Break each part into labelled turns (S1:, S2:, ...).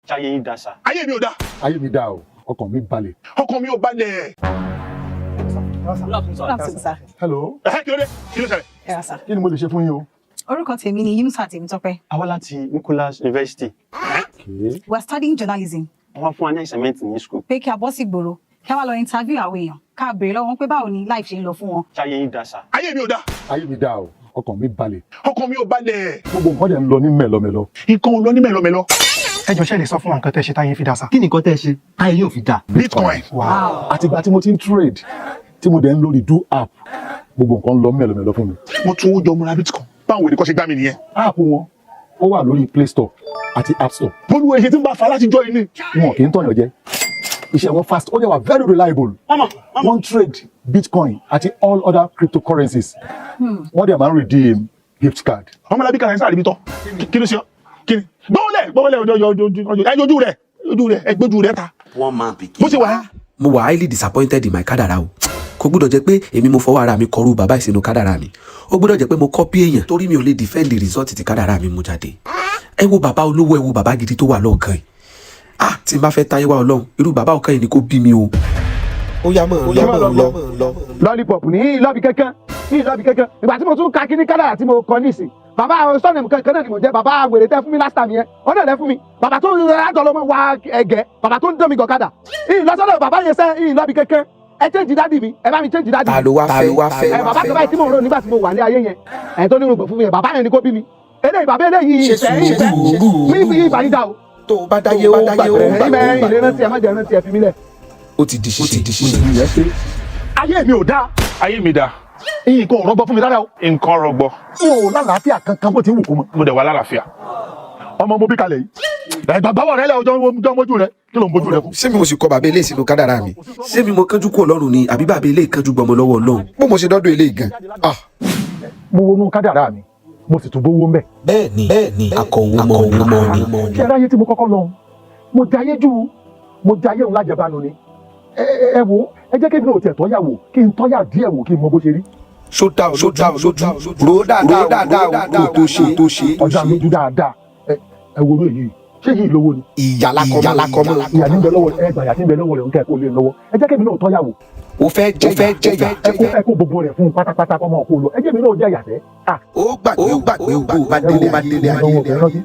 S1: Ṣáyé yín da sà?
S2: Ayé mi ò dáa.
S3: Ayé mi dáa o, ọkàn mi balẹ̀.
S2: Ọkàn mi ò balẹ̀.
S4: Good afternoon, sir.
S3: Hello.
S2: Ẹ̀hẹ́, kí ló dé? Kí ló ṣẹlẹ̀?
S4: Ẹ ra sir.
S3: Kí ni mo lè ṣe fún yín o?
S4: Orúkọ tèmi ni Yunusa Tèmítọ́pẹ́.
S1: A wá láti Nicholas University.
S3: Okay.
S4: We are studying journalism.
S1: Wọ́n wá fún wa ní assignment ní school.
S4: Pé kí a bọ́ sí ìgboro, kí a wá lọ interview àwọn èèyàn, ká béèrè lọ́wọ́ wọn pé báwo ni life ṣe ń lọ fún wọn.
S1: Ṣáyé yín da sà?
S2: Ayé mi ò dáa.
S3: Ayé mi dáa o, ọkàn mi balẹ̀.
S2: Ọkàn mi ò balẹ̀.
S3: Gbogbo nǹkan dẹ̀ ń lọ ní mẹ̀lọmẹ̀lọ.
S2: Nǹkan ò lọ ní mẹ́lọmẹ́lọ.
S5: Ẹ jọ̀ọ́, ṣé lè sọ fún wa nǹkan tẹ́ ṣe táyé fi dá sà?
S6: Kí ni nǹkan tẹ́ ẹ ṣe táyé yóò fi dà?
S2: Bitcoin.
S5: Wow.
S3: Àtìgbà tí mo ti ń trade, tí mo dẹ̀ ń lórí do app, gbogbo nǹkan ń lọ mẹ̀lọmẹ̀lọ fún mi.
S2: Mo tún owó jọ, mo ra bitcoin. Báwo ni kò ṣe gbá mi nìyẹn?
S3: App wọn, ó wà lórí Play Store àti App Store.
S2: Bólúwo ṣe tí ń bá fa láti jọ yìí ni.
S3: Wọn kì í tọ̀yàn jẹ. Iṣẹ́ wọn fast, ó dẹ̀ wà very reliable. Wọ́n trade bitcoin àti all other cryptocurrencies. Wọ́n dẹ̀ máa ń redeem gift card.
S2: Ọmọlábí kan sáà ríbi tán. Kí ló ṣe ọ́? Kí ni? Gbọ́wọ́lẹ̀ gbọ́wọ́lẹ̀, ọjọ́ ẹ ojú rẹ̀, ojú rẹ̀, ẹ gbójú rẹ̀ ta.
S7: One man pikin.
S2: Bó ṣe wà ẹ́.
S7: Mo wà highly disappointed in my kádàrá o. Kò gbọ́dọ̀ jẹ́ pé èmi mo fọwọ́ ara mi kọrú bàbá ìsinú kádàrá mi. Ó gbọ́dọ̀ jẹ́ pé mo copy èèyàn, torí mi ò lè defend the result ti kádàrá mi mú jáde. Ẹ wo bàbá olówó, ẹ wo bàbá gidi tó wà lọ́ọ̀kan yìí. Ah, tí n bá fẹ́ táyé wá, Ọlọ́run, irú bàbá ọ̀kan yìí ni kó bí mi o. Ó yá, mọ̀ lọ, mọ̀ lọ.
S8: Lollipop ní ìlọ́bi kankan, ní ìlọ́bi kankan. Ìgbà tí mo tún ka kíní kádàrà tí mo kọ nísìn, bàbá sọ́ọ̀nù kankan náà ni mo jẹ́. Bàbá wèrè tẹ́ fún mi last time yẹn, ọ̀nà lẹ́ fún mi. Bàbá tó ń rájọ lọ́mọ wa ẹ̀gẹ́, bàbá tó ń dán mi gọ̀kadà, ìlọsọ́dọ̀ bàbá yẹn sẹ́ ìlọ́bi kankan. Ẹ change daddy mi, ẹ bá mi change daddy
S7: Ta
S8: mi.
S7: ló wá fẹ́? Wá fẹ́?
S8: Ẹ bàbá kan báyìí tí mo rò nígbà tí mo wà ní ayé yẹn, ẹ tó ní irùngbọ̀n fún mi yẹn, bàbá yẹn ni kó bí mi. Eléyìí, bàbá eléyìí,
S7: Ṣe
S8: ìfẹ́ ìfẹ́
S7: sùúrù.
S8: mi fi ìbànújẹ́ o.
S7: Tó o bá dáyé, ó gbàgbé, ó
S8: Ẹ
S7: gbàgbé.
S8: ẹ ìlé rántí, ẹ má jẹ́ rántí, ẹ fi mí lẹ̀.
S7: Ó ti di ṣíṣe, di ṣíṣe.
S3: Ìyẹn pé
S8: Ayé mi ò dáa.
S2: Ayé mi dáa.
S3: Nǹkan ò rọgbọ fún mi rárá o.
S2: Nǹkan rọgbọ.
S3: N ò lálàáfíà kankan bó ti wù kó mọ.
S2: Mo dẹ̀ wà lálàáfíà.
S3: Ọmọ mo bí kalẹ̀ yìí, ẹ gbàgbọ́ rẹ lẹ, ọjọ́ ọjọ́ mójú rẹ, kí ló ń bójú rẹ fún?
S7: Ṣé mi mo sì kọ bàbá eléyìí sínú kádàrá mi? Ṣé mi mo kánjú kúrò lọ́rùn ni, àbí bàbá eléyìí kánjú gbọmọ lọ́wọ́ Ọlọ́run? Bó mo ṣe dọ́dọ̀ eléyìí gan ah.
S3: Mo wọnú kádàrá mi, mo sì tún bówó ń bẹ̀.
S7: Bẹ́ẹ̀ni, bẹ́ẹ̀ni, akọ̀wé mọ́ ni mọ́ ni.
S3: Ṣé aráyé tí mo kọ́kọ́ lọ, mo jayé jù, mo jayé òun lájẹbánu ni. Ẹ ẹ ẹ wo, ẹ jẹ́ kí n náà tiẹ̀ tọ́yà wò, kí n tọ́yà díẹ̀ wò, kí n mọ bó ṣe rí.
S7: Ṣó dá ọ lójú? Rò dáadáa o, kó tó ṣe, tó ṣe.
S3: Ọjà lójú dáadáa. Ẹ ẹ wo ló èyí, ṣé yìí lówó ni?
S7: Ìyá lakọmọ, ìyá lakọmọ.
S3: Ìyá ní bẹ lọ́wọ́ ẹ, gbàyà tí ń bẹ lọ́wọ́ rẹ̀ ń kẹ́ ẹ kó lé lọ́wọ́. Ẹ jẹ́ kí èmi náà tọ́yà wò.
S7: O fẹ́ jẹ, o fẹ́ jẹ.
S3: Ẹ kó, ẹ kó gbogbo rẹ̀ fún un pátápátá, kọ́ mọ́ kó lọ. Ẹ jẹ́ mi náà jẹ́ ìyàtẹ́.
S7: Ó gbàgbé, ó gbàgbé o, bó o bá délé, bá délé ayé,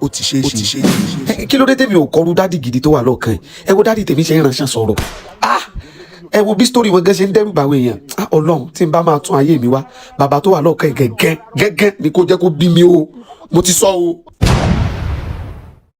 S7: ó ti ṣe é ṣe. Kí ló dé tèmi ò kọrú daddy gidi tó wà lọ́ọ̀kan yìí? Ẹ wo daddy tèmi ṣe ń ránṣẹ́ sọ̀rọ̀. Ah, ẹ wo bí story wọn gan ṣe ń dẹ́rù bàwọn èèyàn. Ah, Ọlọ́run, tí n bá máa tún ayé mi wá, bàbá tó wà lọ́ọ̀kan yìí gẹ́gẹ́ gẹ́gẹ́ ni kó jẹ́ kó bí mi o. Mo ti sọ o.